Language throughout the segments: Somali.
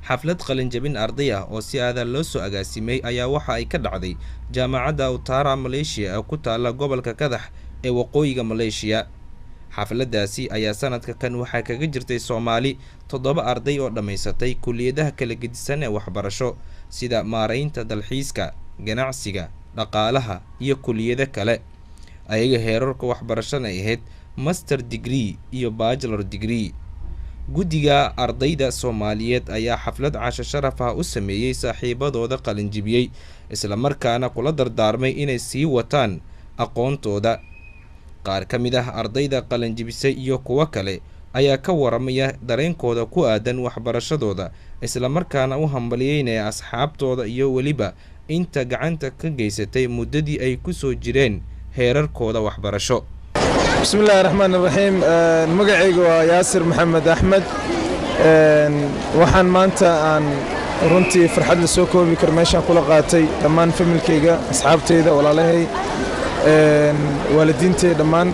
Xaflad qalinjabin arday ah oo si aadan loo soo agaasimay ayaa waxa ay ka dhacday Jaamacadda Utara Malaysia ee ku taala gobolka Kadax ee waqooyiga Maleeshiya. Xafladaasi ayaa sanadka kan waxaa kaga jirtay Soomaali 7 arday oo dhammaysatay kuliyadaha kala gedisan ee waxbarasho, sida maaraynta dalxiiska, ganacsiga, dhaqaalaha iyo kuliyado kale, ayaga heerarka waxbarashana ay ahayd master degree iyo bachelor degree. Guddiga ardayda Soomaaliyeed ayaa xaflad casho sharaf ah u sameeyey saaxiibadooda qalinjibiyey, islamarkaana kula dardaarmay inay sii wataan aqoontooda. Qaar ka mid ah ardayda qalinjibisay iyo kuwo kale ayaa ka waramaya dareenkooda ku aadan waxbarashadooda, islamarkaana u hambalyeynaya asxaabtooda iyo weliba inta gacanta ka geysatay muddadii ay ku soo jireen heerarkooda waxbarasho. Bismi illaahi raxmaan iraxiim. Magacayga waa Yaasir Maxamed Axmed. Waxaan maanta aan runtii farxad la soo koobi karo meeshaan kula qaatay dhammaan familkayga, asxaabtayda, walaalahay, waalidiintay dhammaan,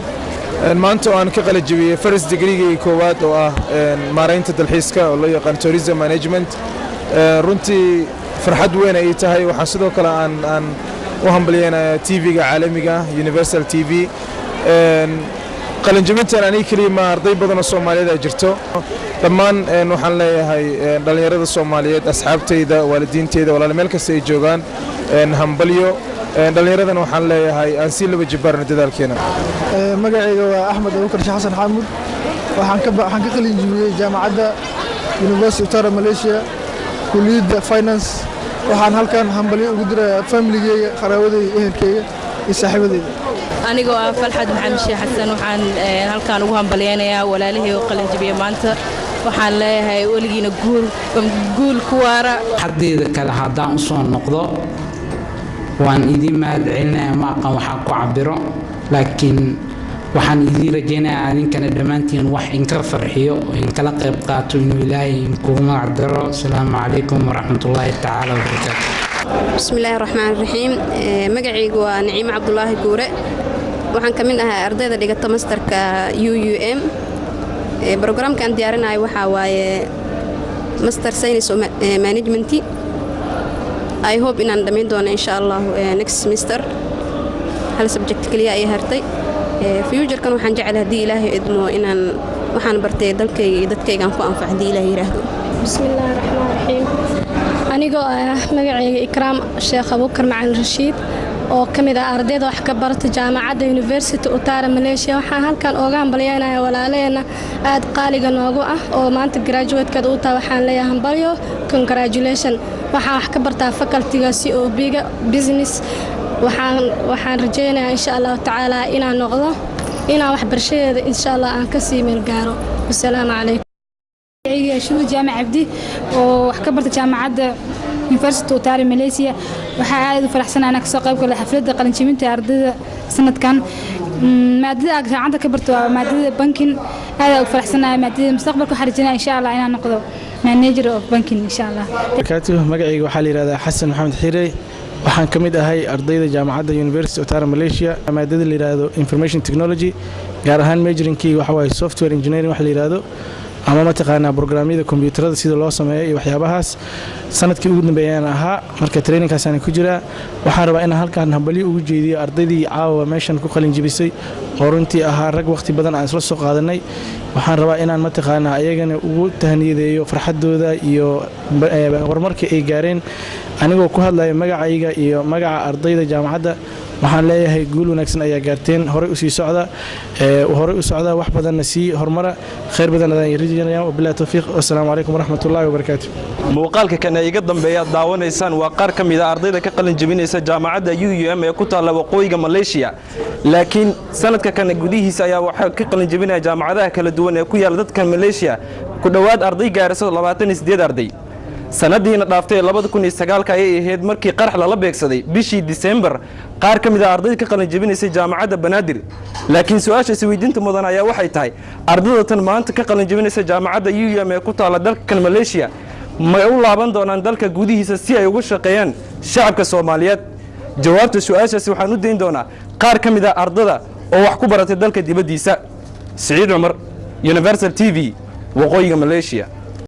maanta oo aan ka qalajabiyey first degreegayga koowaad oo ah maaraynta dalxiiska oo loo yaqaan tourism management. Runtii farxad weyn ay tahay. Waxaan sidoo kale aan u hambalyeynaya TV-ga caalamiga Universal TV. Qalinjabintan aniga keliya ma, arday badan oo Soomaaliyeed ay jirto. Dhammaan waxaan leeyahay dhallinyarada Soomaaliyeed, asxaabtayda, waalidiintayda, walaala, meel kasta ay joogaan, hambalyo. Dhallinyaradana waxaan leeyahay aan sii laba jibaarno dadaalkeena. Magacayga waa Axmed Abubakar Sheekh Xasan Xaamud. Waxaan ka qalin jibiyey jaamacadda University Utara Malaysia, kuliyadda finance. Waxaan halkan hambalyo ugu dirayaa familigeyga, qaraawadeyda, ehelkeyga iyo saaxiibadeyda. Anigoo ah Falxad Maxamed Sheekh Xasan, waxaan halkaan ugu hambalyaynayaa walaalihii oo qalinjibiya maanta. Waxaan leeyahay weligiina guul, guul ku waara. Xaddeeda kale haddaan u soo noqdo, waan idiin mahad celinaya. Ma aqaan waxaa ku cabiro, laakiin waxaan idiin rajaynayaa adinkana dhammaantiin wax inka farxiyo oo inkala qayb qaato inuu Ilaahay inkugu magac daro. Asalaamu calaykum waraxmatullaahi tacaala wabarakaatu. Bismillaahi raxmaan raxiim. Magacaygu waa Naciimo Cabdulaahi Guure. Waxaan ka mid ahay ardayda dhigata masterka UUM. Programka aan diyaarinayo waxaa waaye master science management. I hope inaan dhammayn doono, insha Allah, next semester. Hal subject keliya ay hartay. Futurekan waxaan jecel, haddii Ilaahay idmo, inaan waxaan bartay dalkayga iyo dadkaygaan ku anfac, haddii Ilaahay yidhaahdo. Bismillaahi raxmaan raxiim. Anigoo ah magacayga Ikraam Sheekh Abuukar Macalin Rashiid oo ka mid ah ardayda wax ka barata jaamacadda University Utara Malaysia, waxaan halkan ooga hambalyeynaya walaalaheena aad qaaliga noogu ah oo maanta graduatekeeda u taha. Waxaan leeyahay hambalyo, congratulation. Waxaan wax ka bartaa facultyga COB-ga business. Waxaan rajeynayaa, insha Allahu tacaala, inaan noqdo, inaan waxbarashadeeda, insha Allah, aan kasii meel gaaro. Wasalaamu calaykum. Shuhud Jaamac Cabdi oo wax ka barta jaamacadda University Utara Malaysia. Waxaa aad u faraxsanahay inaan kasoo qayb galay xafladda qalinjebinta ardayda sanadkan. Maadada aan jaamacadda ka barto waa maadada banking. Aad u faraxsanahay maadada. Mustaqbalka waxaan rajeynaya, insha Allah, inaan noqdo manager of banking, insha Allah. Barakaatu. Magacayga waxaa la yidhahdaa Xasan Maxamed Xirey. Waxaan ka mid ahay ardayda jaamacadda University Utara Malaysia, maadada la yidhaahdo information technology, gaar ahaan majoringkii waxa waaye software engineering waxa la yidhaahdo, ama mataqaanaa programyada kombiyuutarada sida loo sameeyo iyo waxyaabahaas. Sanadkii ugu dambeeyaan ahaa, marka trainingkaasaan ku jiraa. Waxaan rabaa inaan halkaan hambalyo ugu jeediyo ardaydii caawa meeshan ku qalin jibisay oo runtii ahaa rag waqti badan aan isla soo qaadanay. Waxaan rabaa inaan mataqaanaa ayagana ugu tahniyadeeyo farxadooda iyo horumarka ay gaareen. Anigoo ku hadlaya magacayga iyo magaca ardayda jaamacadda, waxaan leeyahay guul wanaagsan ayaa gaarteen. Horey usii socda, horey u socda, wax badanna sii horumara. Khayr badan adaan rajaynaya. Wabillahi tawfiiq, wassalaamu calaykum waraxmatullaahi wabarakaatu. Muuqaalka kan ee iga dambeeya aad daawanaysaan waa qaar ka mid a ardayda ka qalin jebinaysa jaamacadda UUM ee ku taalla waqooyiga Malaysia. Laakiin sanadka kan gudihiisa ayaa waxaa ka qalin jebinaya jaamacadaha kala duwan ee ku yaalla dadka Malaysia ku dhowaad arday gaaraysa 28 arday. Sanadiina dhaaftay 2009-ka ayay ahayd markii qarax lala beegsaday bishii Disembar qaar ka mid a ardayda ka qalin jebinaysay jaamacadda Banaadir. Laakiin su-aasha isweydiinta mudan ayaa waxay tahay: ardayda tan maanta ka qalin jebinaysa jaamacadda UUM ee ku taalla dalkan Malaysia may u laaban doonaan dalka gudihiisa si ay ugu shaqeeyaan shacabka Soomaaliyeed? Jawaabta su-aashaasi waxaan u dayn doonaa qaar ka mid a ardada oo wax ku baratay dalka dibaddiisa. Siciid Cumar, Universal TV, waqooyiga Malaysia.